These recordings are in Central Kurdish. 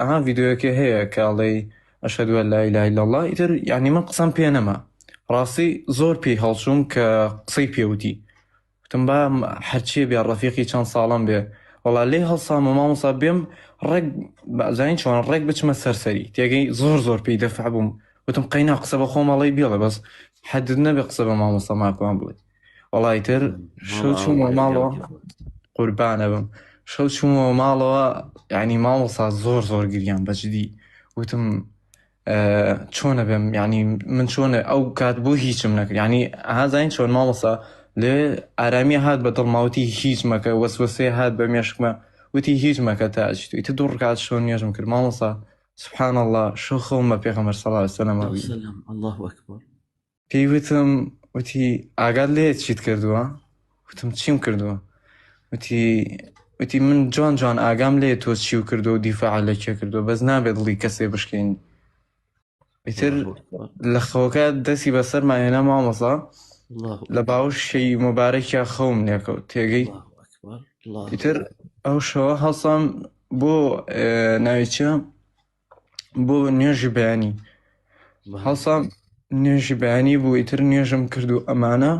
ئەها ڤیدیۆیەکە هەیە کە ئەڵێی اشهد ان لا اله الا اللە ئیتر یعنی من قسەم پێ نەما ڕاستی زۆر پێی هەڵچووم کە قسەی پێوتی وتم با هەرچیە بێ ڕەفیقی چەند ساڵم بێ وەڵا لێ هەڵسامە مامۆسا بێم ڕێک بەزانین چۆن ڕێک بچمە سەرسەری تێگەی زۆر زۆر پێی دەفع بووم وتم قەینا قسە بە خۆم ئەڵێی بێڵێ بەس حەدت نەبێ قسە بە مامۆستا ماکوان بڵێ وەڵا ئیتر شەو چوومەوە ماڵەوە قوربانە بم شەو چوومەوە ماڵەوە یعنی مامۆستا زۆر زۆر گریان بەجدی وتم چۆنە بێم یعنی من چۆنە ئەو کات بۆ هیچم نەکرد یعنی ئازانین چۆن مامۆستا لێ ئارامی هات بە دڵماوتی هیچ مەکە وەسوەسەی هات بە مێشکمە وتی هیچ مەکە تا ئەچیت ئیتر دوو ڕکات شەو نوێژم کرد مامۆستا سبحان الله شەو خەوم بە پێغەمبەر صلی الله علیه وسلم سلام الله اکبر پێی وتم وتی ئاگات لێ چیت کردووە وتم چیم کردووە وتی وتی من جوان جوان ئاگام لێ تۆ چی و کردو و دیفاع لە کێ کردووە بەس نابێت دڵی کەسێ بشکێنی ئیتر لە خەوەکە دەستی بەسەرما هێنا مامۆسا لە باوەشی مبارەکیا خەوم لێکەوت تێگەی ئیتر ئەو شەوە هەڵسام بۆ ناوی چیە بۆ نوێژی بەیانی هەڵسام نوێژی بەیانی بوو ئیتر نوێژم کرد و ئەمانە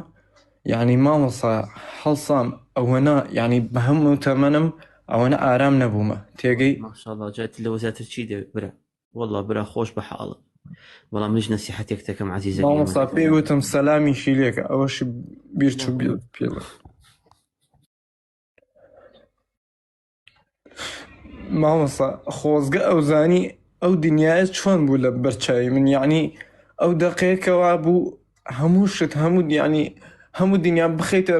یعنی مامۆسا هەڵسام ئەوەنە یعنی بە هەموو تەمەنم ئەوەنە ئارام نەبوومە تێگەی ماشاءالله جات لەوە زیاتر چی دەوێت برا والله برا خۆش بە حاڵت بەڵام منیش نەسیحەتێک دەکەم عەزیزەکەی من. مامۆستا پێی وتم سەلامیشی لێکە ئەوەشی بیر چوو پێ بڵێ. مامۆستا خۆزگە ئەوزانی ئەو دنیاە چۆن بوو لە بەرچوی من یعنی ئەو دەقەیەکەوە بوو هەموو شت هەموو یعنی هەموو دنیا بخیتە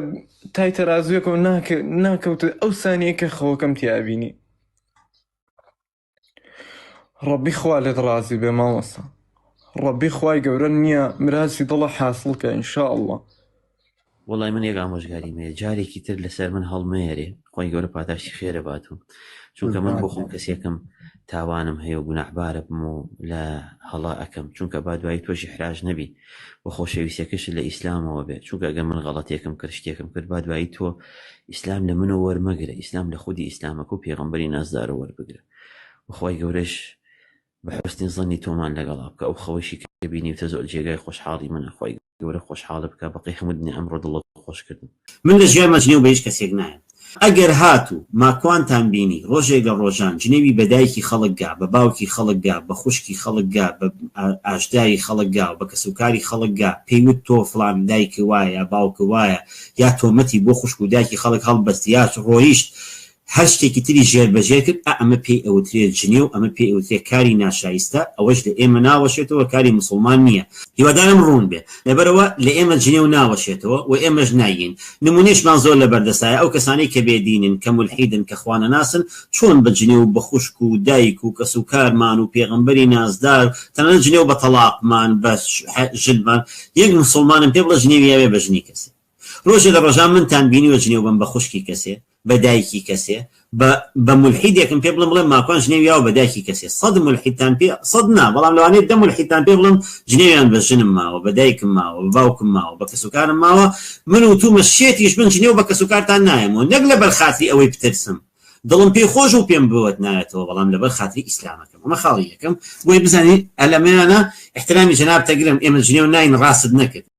تای تەرازوێکەوە ناکەوتە ئەو سانیە کە خەوەکەم تیابینی ڕەبی خوا لێت ڕازی بێ مامۆستا ڕەبی خوای گەورە نییە مراسی دڵە حاصل کە ان شاء الله. وەڵای من یەک ئامۆژگاریم هەیە جارێکی تر لەسەر من هەڵمەیەرێ خۆی گەورە پاداشتی خێرە باتو چونکە من بۆ خۆم کەسێکم تاوانم هەیە و گوناحبارە بم و لە هەڵا ئەەکەم چونکە با دوایی تۆشی حراج نەبی و خۆشەویستەکەشت لە ئیسلامەوە بێت چونکە ئەگەر من غەڵەتێکم کرد شتێکم کرد با دوایی تۆ ئیسلام لە منەوە وەرمەگرە ئیسلام لە خودی ئیسلامەکە و پێغەمبەری نازدارەوە وەربگرە و خوای گەورەش بە حوسنی زەنی تۆمان لەگەڵا بکە ئەو خەوەشی کە بینیوتە زۆر جێگای خۆشحاڵی منە خوای گەورە خۆشحاڵت بکا بەقەی هەموو دنیا ئەمڕۆ دڵت خۆش کردم. من لە ژیانما جنێو بە هیچ کەسێک نایەم ئەگەر هاتوو ماکوانتان بینی ڕۆژێک لە ڕۆژان جنێوی بە دایکی خەڵک گا بە باوکی خەڵک گا بە خوشکی خەڵک گا بە ئاشداری خەڵک گا و بە کەسوکاری خەڵک گا پێی وت تۆ فڵان دایک وایە یا باوک وایە یا تۆمەتی بۆ خوشک و دایکی خەڵک هەڵبەست یا ڕۆیشت هەر شتێکی تری ژێر بە ژێر کرد ئا ئەمە پێی ئەوترێ جنێو ئەمە پێی ئەوترێ کاری ناشایستە ئەوەش لە ئێمە ناوەشێتەوە کاری موسڵمان نییە. هیوادارم ڕوون بێ لەبەرئەوە لە ئێمە جنێو ناوەشێتەوە و ئێمەش نایگەین نمونەیشمان زۆر لەبەردەستایە ئەو کەسانەی کە بێ دینن کە مولحیدن کە خوانەناسن چۆن بە جنێو بە خوشک و دایک و کەسوکارمان و پێغەمبەری نازدار تەنانەت جنێو بە تەڵاقمان بە ژنمان یەک موسڵمانم پێ بڵێ جنێوی یاوێ بە ژنی کەسێ ڕۆژێ لە ڕۆژان منتان بینیوە جنێو بەم بە خوشکی کەسێ بە دایکی کەسێ بە بە مولحیدێکم پێ بڵێم بڵێم ماکوان جنێوی یاوە بە دایکی کەسێ سەد مولحیدتان پێ سەد نا بەڵام لەوانەیە دە مولحیدتان پێ بڵێم جنێویان بە ژنم ماوە بە دایکم ماوە بە باوکم ماوە بە کەسوکارم ماوە من وتومە شێتیش بن جنێو بە کەسوکارتان نایەمەوە نەک لەبەر خاتری ئەوەی بترسم دڵم پێی خۆش و پێم بوت نایەتەوە بەڵام لەبەر خاتری ئیسلامەکەم ئەمە خاڵی یەکەم بۆیە بزانین ئەلەمەیانە احترامی جەنابتەگرم ئێمە جنێو ناین ڕاستت نەکرد.